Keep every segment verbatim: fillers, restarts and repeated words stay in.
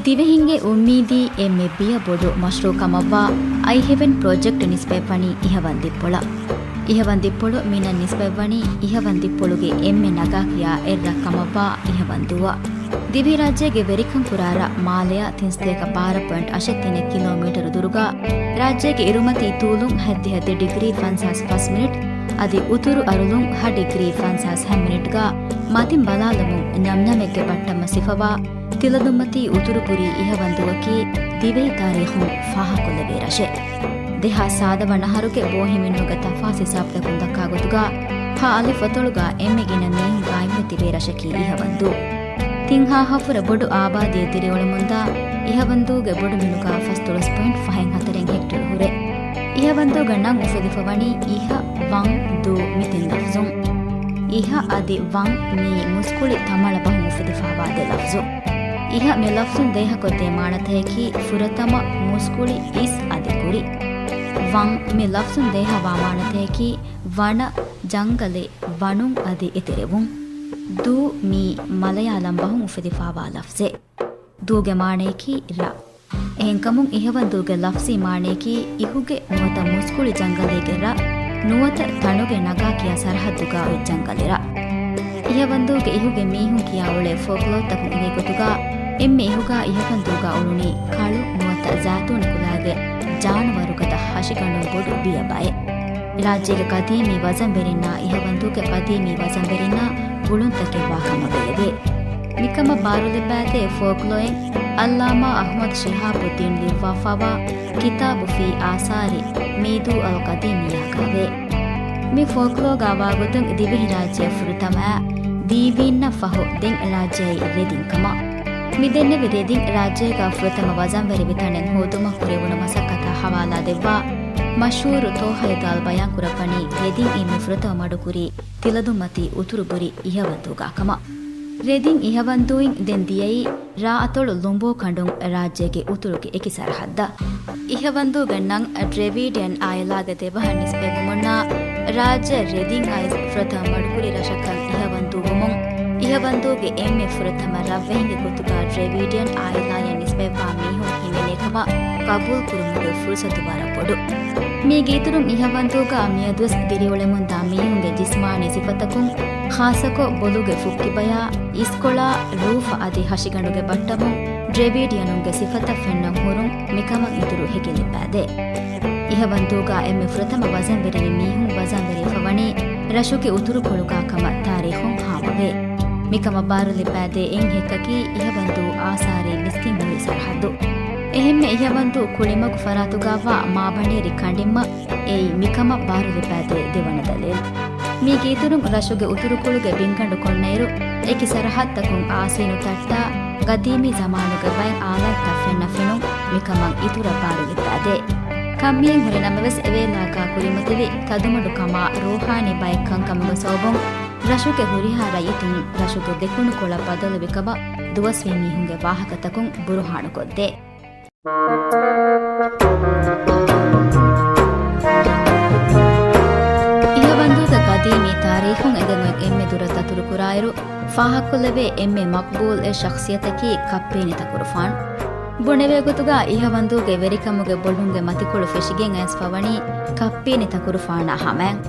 ދިވެހިންގެ އުއްމީދީ އެންމެ ބިޔަ ބޮޑު މަޝްރޫޢު ކަމަށްވާ އައިހެވެން ޕްރޮޖެކްޓް ނިސްބަތްވަނީ އިހަވަންދިއްޕޮޅަށް. އިހަވަންދިއްޕޮޅު މިނަށް ނިސްބަތްވަނީ އިހަވަންދިއްޕޮޅުގެ އެންމެ ނަގާކިޔާ އެއް ރަށް ކަމަށްވާ އިހަވަންދޫއަށް. ދިވެހިރާއްޖޭގެ ވެރިކަން ކުރާ ރަށް މާލެއަށް ތިން ސަތޭކަ ބާރަ ޕޮއިންޓް އަށެއް ތިނެއް ކިލޯމީޓަރު ދުރުގަ، ރާއްޖޭގެ އިރުމަތީ ތޫލުން ހަތްދިހަ ދެ ޑިގްރީ ފަންސާސް ފަސް މިނިޓް، އަދި އުތުރު އަރުލުން ހަ ޑިގްރީ ފަންސާސް ހަ މިނިޓްގަ މަތިން ބަލާލުމުން ނަމްނަމެއްގެ ބައްޓަމަށް ސިފަވާ ތިލަދުންމަތީ އުތުރު ބުރީ އިހަވަންދޫއަކީ ދިވެހި ތާރީޚުން ފާހަގަކޮށްލެވޭ ރަށެއް. ދެހާސް ސާދަ ވަނަ އަހަރުގެ ބޯހިމެންނުގެ ތަފާސް ހިސާބުތަކުން ދައްކާ ގޮތުގަ، ހަ އަލިފް އަތޮޅުގަ އެންމެ ގިނަ މީހުން ގާއިމްވެ ތިބޭ ރަށަކީ އިހަވަންދޫ. ތިން ހާހަށްވުރެ ބޮޑު އާބާދީއެއް ދިރިއުޅެމުންދާ އިހަވަންދޫގެ ބޮޑުމިނުގަ ފަސްދޮޅަސް ޕޮއިންޓް ފަހެއް ހަތަރެއް ހެކްޓަރު ހުރޭ. އިހަވަންދޫގެ ނަން އުފެދިފަވަނީ އިހަ، ވަން، ދޫ މި ތިން ލަފްޒުން. އިހަ އަދި ވަން މީ މުސްކުޅި ތަމަޅަ ބަހުން އުފެދިފަވާ ދެ ލަފްޒު. އިހަ މި ލަފްޒުން ދޭހަކޮށްދޭ މާނަތަކަކީ ފުރަތަމަ، މުސްކުޅި، އިސް އަދި ކުރި. ވަން މި ލަފްޒުން ދޭހަވާ މާނަތަކަކީ ވަނަ، ޖަންގަލެއް، ވަނުން އަދި އެތެރެވުން. ދޫ މީ މަލަޔާލަން ބަހުން އުފެދިފަވާ ލަފްޒެއް. ދޫގެ މާނަޔަކީ ރަށް. އެހެންކަމުން އިހަވަންދޫގެ ލަފްޒީ މާނަޔަކީ އިހުގެ ނުވަތަ މުސްކުޅި ޖަންގަލީގެ ރަށް، ނުވަތަ ތަނުގެ ނަގާކިޔާ ސަރަހައްދުގަ އޮތް ޖަންގަލެއް ރަށް. އިހަވަންދޫގެ އިހުގެ މީހުން ކިޔާ އުޅޭ ފޯކްލޯތަކުން އެނގޭ ގޮތުގަ، އެންމެ އިހުގަ އިހަވަންދޫގަ އުޅުނީ ކަޅު ނުވަތަ ޒާތޫނު ކުލާގެ ޖާނުވަރުގަދަ ހަށިގަނޑުން ބޮޑު ބިޔަ ބައެއް. ރާއްޖޭގެ ޤަދީމީ ވަޒަންވެރިންނާ އިހަވަންދޫގެ ޤަދީމީ ވަޒަންވެރިންނާ ގުޅުންތަކެއް ވާކަމަށް ބެލެވޭ. މިކަމަށް ބާރުލިބާދޭ ފޯކްލޯއިން އައްލާމާ އަޙްމަދު ޝިހާބުއްދީން ލިޔުއްވާފަވާ ކިތާބު ފީ އާސާރި މީދޫ އަލް ޤަދީމިއްޔާގައިވޭ. މި ފޯކްލޯގަ ވާގޮތުން ދިވެހިރާއްޖެއަށް ފުރަތަމައަށް ދީވީންނަށް ފަހު ދެން ރާއްޖެއައީ ރެދިން ކަމަށް. މިދެންނެވި ރެދިން ރާއްޖޭގަ ފުރަތަމަ ވަޒަންވެރިވި ތަނެއް ހޯދުމަށް ކުރެވުނު މަސައްކަތާ ހަވާލާދެއްވާ މަޝްހޫރު ތޯހައިދާލް ބަޔާންކުރައްވަނީ ރެދިން އިން މި ފުރަތަމަ މަޑުކުރީ ތިލަދުންމަތީ އުތުރު ބުރި އިހަވަންދޫގަ ކަމަށް. ރެދިން އިހަވަންދޫއިން ދެން ދިޔައީ ރާ އަތޮޅު ލުނބޯ ކަނޑުން ރާއްޖޭގެ އުތުރުގެ އެކި ސަރަހައްދަށް. އިހަވަންދޫގެ ނަން ޑްރެވީޑިއަން އާއިލާގެ ދެބަހަށް ނިސްބަތްވުމުންނާ، ރާއްޖެއަށް ރެދިން އައިސް ފުރަތަމަ މަޑުކުރި ރަށަކަށް އިހަވަންދޫ ވުމުން، އިހަވަންދޫގެ އެންމެ ފުރަތަމަ ރަށްވެހިންގެ ގޮތުގަ ޑްރެވީޑިއަން އާއިލާޔަށް ނިސްބަތްވާ މީހުން ހިމެނޭ ކަމަށް ގަބޫލުކުރުމުގެ ފުރުސަތު ވަރަށް ބޮޑު. މީގެ އިތުރުން އިހަވަންދޫގަ މިއަދުވެސް ދިރިއުޅެމުންދާ މީހުންގެ ޖިސްމާނީ ސިފަތަކުން، ޚާއްޞަކޮށް ބޮލުގެ ފުއްކިބަޔާ، އިސްކޮޅާ، ރޫފަ އަދި ހަށިގަނޑުގެ ބައްޓަމުން ޑްރެވީޑިއަނުންގެ ސިފަތައް ފެންނަން ހުރުން މިކަމަށް އިތުރު ހެކިލިއްބާދޭ. އިހަވަންދޫގަ އެންމެ ފުރަތަމަ ވަޒަންވެރިވި މީހުން ވަޒަންވެރިވެފަވަނީ ރަށުގެ އުތުރުކޮޅުގަ ކަމަށް ތާރީޚުން ހާމަވޭ. މިކަމަށް ބާރުލިބާދޭ އެއް ހެއްކަކީ އިހަވަންދޫ އާސާރީ މިސްކިތް ހުރި ސަރަހައްދު. އެހެންމެ އިހަވަންދޫ ކުޅިމަގު ފަރާތުގައިވާ މާބަނޑޭރި ކަނޑިންމަށް އެއީ މިކަމަށް ބާރުލިބާދޭ ދެވަނަ ދަލީލް. މީގެ އިތުރުން ރަށުގެ އުތުރުކޮޅުގެ ބިންގަނޑު ކޮންނައިރު، އެކި ސަރަހައްދަކުން އާސީނު ތައްޓާ، ގަދީމީ ޒަމާނުގެ ބައެއް އާލާތްތައް ފެންނަ ފެނުން މިކަމަށް އިތުރަށް ބާރުލިބާދޭ. ކަންމިއެއް ހުރި ނަމަވެސް، އެވޭލާގަ ކުރިމަތިވި ތަދުމަޑުކަމާ ރޫޙާނީ ބައެއް ކަންކަމުގެ ސަބަބުން، ރަށުގެ ހުރިހާ ރައްޔިތުން ރަށުގެ ދެކުނުކޮޅަށް ބަދަލުވި ކަމަށް ދުވަސްވީ މީހުންގެ ވާހަކަތަކުން ބުރުހާނުކޮށްދޭ. އިހަވަންދޫގެ ގަދީމީ ތާރީޚުން އެނގެން އޮތް އެންމެ ދުރަށް ދަތުރުކުރާއިރު، ފާހަގަކޮށްލެވޭ އެންމެ މަޤްބޫލް އެއް ޝަޚްޞިއްޔަތަކީ ކައްޕީނި ތަކުރުފާނު. ބުނެވޭ ގޮތުގަ އިހަވަންދޫގެ ވެރިކަމުގެ ބޮލުންގެ މަތިކޮޅު ފެށިގެން އައިސްފަވަނީ ކައްޕީނި ތަކުރުފާނާ ހަމައަށް.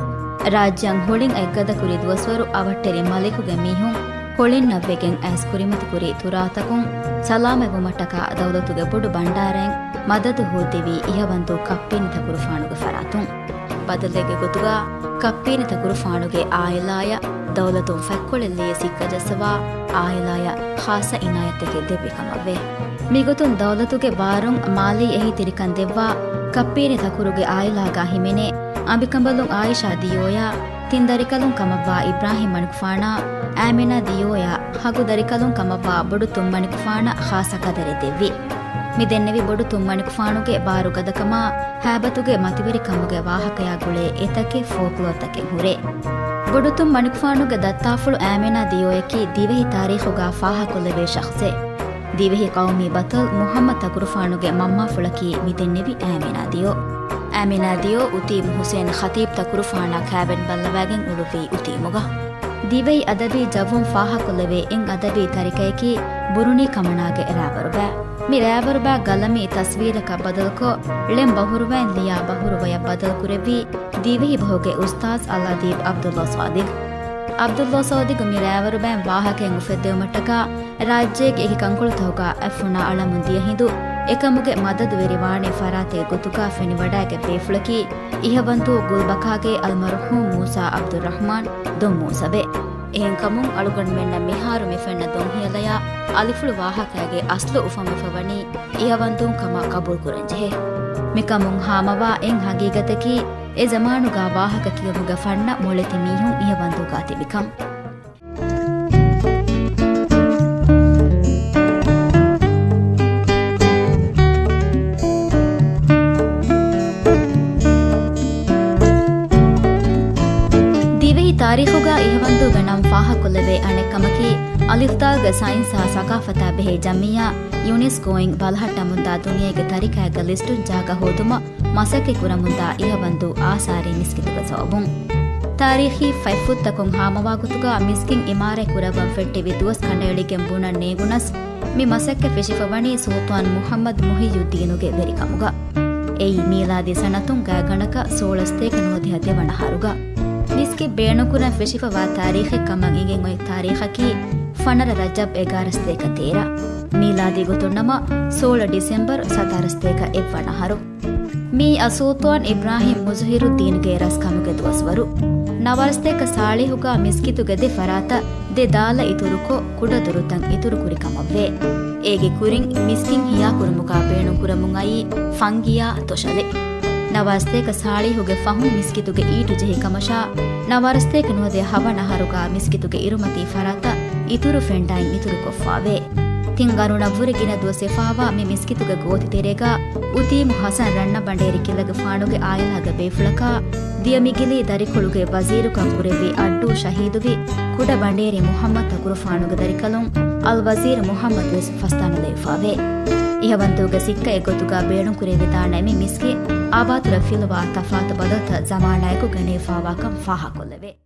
ރާއްޖެއަށް ހުޅިން އަތްގަދަކުރި ދުވަސްވަރު އަވަށްޓެރި މަލިކުގެ މީހުން ހުޅިންނަށްވެގެން އައިސް ކުރިމަތިކުރި ތުރާތަކުން ސަލާމަތްވުމަށްޓަކާ ދައުލަތުގެ ބޮޑު ބަންޑާރައިން މަދަދު ހޯއްދެވީ އިހަވަންދޫ ކައްޕީނި ތަކުރުފާނުގެ ފަރާތުން. ބަދަލެއްގެ ގޮތުގަ ކައްޕީނި ތަކުރުފާނުގެ އާއިލާޔަށް ދައުލަތުން ފަތްކޮޅެއް ލިޔެ ސިއްކަ ޖައްސަވާ އާއިލާޔަށް ޚާއްޞަ އިނާޔަތެއް ދެއްވި ކަމަށްވޭ. މިގޮތުން ދައުލަތުގެ ބާރުން މާލީ އެހީތެރިކަން ދެއްވާ ކައްޕީނި ތަކުރުގެ އާއިލާގަ ހިމެނޭ އަނބިކަނބަލުން އާއިޝާ ދިޔޯޔާ، ތިން ދަރިކަލުން ކަމަށްވާ އިބްރާހިމް މަނިކުފާނާ، އާމިނާ ދިޔޯޔާ، ހަގު ދަރިކަލުން ކަމަށްވާ ބޮޑު ތުންމަނިކުފާނަށް ޚާއްޞަ ޤަދަރެއް ދެއްވި. މި ދެންނެވި ބޮޑު ތުންމަނިކުފާނުގެ ބާރުގަދަކަމާ، ހައިބަތުގެ މަތިވެރިކަމުގެ ވާހަކަޔާ ގުޅޭ އެތަކެއް ފޯކްލޯތަކެއް ހުރޭ. ބޮޑުތުން މަނިކުފާނުގެ ދައްތާފުޅު އާމިނާ ދިޔޯޔަކީ ދިވެހި ތާރީޚުގަ ފާހަގަކޮށްލެވޭ ޝަޚްޞެއް. ދިވެހި ޤައުމީ ބަޠަލް މުޙައްމަދު ތަކުރުފާނުގެ މަންމާފުޅަކީ މިދެންނެވި އާމިނާ ދިޔޯ. އާމިނާ ދިޔޯ އުތީމު ޙުސެން ޚަތީބް ތަކުރުފާނާ ކާވެން ބައްލަވައިގެން އުޅުއްވީ އުތީމުގަ. ދިވެހި އަދަބީ ޖައްވުން ފާހަގަކޮށްލެވޭ އެއް އަދަބީ ތަރިކައަކީ ބުރުނީ ކަމަނާގެ ރައިވަރުބައި. މި ރައިވަރުބައި ގަލަމީ ތަސްވީރަކަށް ބަދަލުކޮށް، ޅެން ބަހުރުވައިން ލިޔާ ބަހުރުވަޔަށް ބަދަލުކުރެއްވީ ދިވެހި ބަހުގެ އުސްތާޒް އަލްއަދީބް ޢަބްދުﷲ ޞާދިޤް. ޢަބްދުﷲ ޞާދިޤް މި ރައިވަރުބައިން ވާހަކައިން އުފެއްދެވުމަށްޓަކާ، ރާއްޖޭގެ އެކި ކަންކޮޅުތަކުގަ އަތްފުނާ އަޅަމުން ދިޔަ ހިނދު އެކަމުގެ މަދަދުވެރިވާނެ ފަރާތެއް ގޮތުގަ ފެނިވަޑައިގެން ބޭފުޅަކީ، އިހަވަންދޫ ގުލްބަކާގެ އަލްމަރްޙޫމް މޫސާ ޢަބްދުއްރަޙްމާން ދޮންމޫސަވެ. އެހެންކަމުން އަޅުގަނޑުމެންނަށް މިހާރު މި ފެންނަ ދޮންހިޔަލަޔާ އަލިފުޅު ވާހަކައިގެ އަސްލު އުފަންވެފަ ވަނީ އިހަވަންދޫން ކަމަށް ގަބޫލުކުރަންޖެހޭ. މިކަމުން ހާމަވާ އެއް ހަގީގަތަކީ، އެ ޒަމާނުގަ ވާހަކަ ކިޔެވުމުގެ ފަންނަށް މޮޅެތި މީހުން އިހަވަންދޫގަ ތިބިކަން. ދިވެހި ތާރީޚުގަ އިހަވަންދޫގެ ނަން ފާހަގަކޮށްލެވޭ އަނެއްކަމަކީ، އަލިފްދާލްގެ ސައިންސާ ސަގާފަތާ ބެހޭ ޖަމިއްޔާ ޔުނެސްކޯއިން ބަލަހައްޓަމުންދާ ދުނިޔޭގެ ތަރިކައިގެ ލިސްޓުން ޖާގަ ހޯދުމަށް މަސައްކަތް ކުރަމުންދާ އިހަވަންދޫ އާސާރީ މިސްކިތުގެ ސަބަބުން. ތާރީޚީ ފަތްފުށްތަކުން ހާމަވާގޮތުގަ މިސްކިތް އިމާރާތް ކުރައްވަން ފެއްޓެވި ދުވަސް ކަނޑައެޅިގެން ބުނަން ނޭނގުނަސް، މި މަސައްކަތް ފެށިފަވަނީ ސުލްޠާން މުޙައްމަދު މުޙިއްޔުއްދީނުގެ ވެރިކަމުގަ. އެއީ މީލާދީ ސަނަތުން ގާތްގަނޑަކަށް ސޯޅަސަތޭކަ ނުވަދިހަ ދެވަނަ އަހަރުގަ. މިސްކިތް ބޭނުންކުރަން ފެށިފަވާ ތާރީޚެއް ކަމަށް އިނގެން އޮތް ތާރީޚަކީ ފަނަރަ ރަޖަބް އެގާރަސަތޭކަ ތޭރަ. މީލާދީ ގޮތުން ނަމަ، ސޯޅަ ޑިސެމްބަރު ސަތާރަސަތޭކަ އެއްވަނަ އަހަރު. މިއީ ސުލްޠާން އިބްރާހިމް މުޒުހިރުއްދީންގެ ރަސްކަމުގެ ދުވަސްވަރު. ނަވާރަސަތޭކަ ސާޅީހުގަ މިސްކިތުގެ ދެ ފަރާތަށް ދެ ދާލަށް އިތުރުކޮށް، ކުޑަދޮރުތައް އިތުރުކުރި ކަމަށްވޭ. އޭގެ ކުރިން މިސްކިތް ހިޔާކުރުމުގަ ބޭނުންކުރަމުން އައީ ފަންގިޔާ ތޮށަލެއް. ނަވާރަސަތޭކަ ސާޅީހުގެ ފަހުން މިސްކިތުގެ އީޓު ޖެހި ކަމަށާ، ނަވާރަސަތޭކަ ނުވަދިހަ ހަވަނަ އަހަރުގަ މިސްކިތުގެ އިރުމަތީ ފަރާތަށް އިތުރު ފެންޑާއިން އިތުރުކޮށްފާވޭ. ތިން ގަރުނަށްވުރެ ގިނަ ދުވަސް ވެފާވާ މި މިސްކިތުގެ ގޯތި ތެރޭގަ އުދީމު ޙަސަން ރަންނަބަނޑޭރި ކިލަގެފާނުގެ އާއިލާގެ ބޭފުޅަކާ، ދިޔަ މިގިލީ ދަރިކޮޅުގެ ވަޒީރުކަން ކުރެއްވި އައްޑޫ ޝަހީދުވި ކުޑަ ބަނޑޭރި މުޙައްމަދު ތަކުރުފާނުގެ ދަރިކަލުން އަލް ވަޒީރު މުޙައްމަދު ވެސް ފަސްދާނުލައިފާވޭ. އިހަވަންދޫގެ ސިއްކައެއް ގޮތުގަ ބޭނުންކުރެވިދާނެ މި މިސްކިތް އާބާތުރަށް ފިލުވާ ތަފާތު ބަދަލުތައް ޒަމާނާއެކު ގެނެވިފާވާކަން ފާހަގަކޮށްލެވޭ.